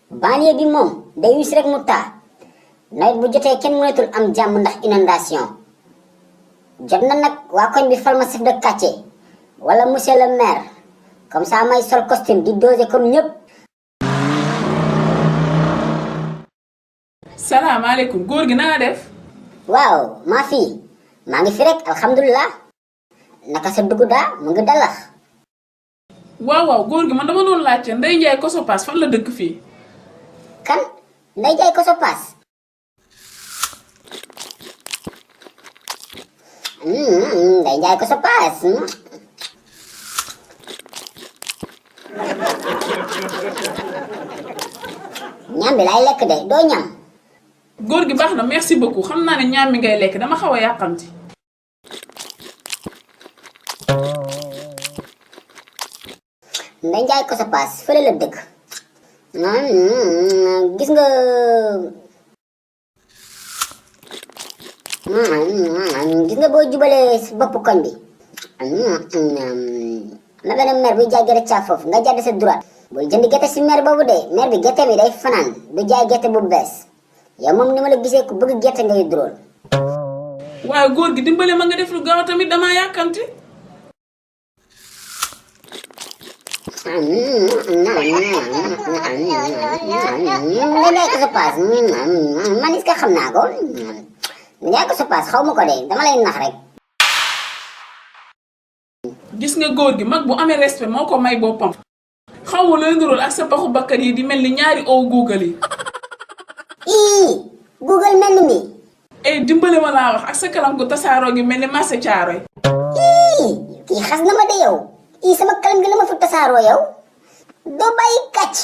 banlieue bi moom day wis rek mu taa nawet bu jotee kenn mënatul am jàmm ndax inondation jot na nag waa koñ bi fal ma chef de quartier wala monsieur le maire comme ça may sol costume di doser comme ñëpp. salaamaaleykum góor gi na nga def. waaw maa ngi fi rek alhamdulilah naka sa dugg daa mu ngi dalax. waaw góor gi man dama doon laajte Ndeye Ndiaye Kosopaas fan la dëkk fii. kan Ndeye Ndiaye Kosopaas. Ndeye Ndiaye Kosopaas. ñam bi laay lekk de doo ñam. góor gi baax na merci beaucoup xam naa ne ñaam mi ngay lekk dama xaw a yàqamti. Ndeye Ndiaye Kosopaas fële la dëkk. gis nga boo jubalee si bopp koñ bi na benn maire buy jaay gerte caaf foofu nga jàdd sa droite bul jënd gerte si maire boobu de maire bi gerte mi day fanaan du jaay gerte bu bees yow moom ni ma la gisee ku bëgg gerte ngay duróol. waaye góor gi dimbale ma nga def lu gaaw tamit damaa yàkkamti. Ndeye Kosopaas man est-ce que xam naa ko Ndeye Kosopaas xaw ma ko de dama lay nax rek. gis nga góor gi mag bu amee respect moo ko may boppam. xaw ma looy nduróol ak sa paxu bakkan yi di mel ni ñaari ow Google yi. Google mel ni mi. dimbale ma laa wax ak sa kalam gu tasaaroo gi mel ni marché Caaroy. kii xas na ma de yow. sama kalam gi la ma fi tasaaroo yow. doo bàyyi kàcc.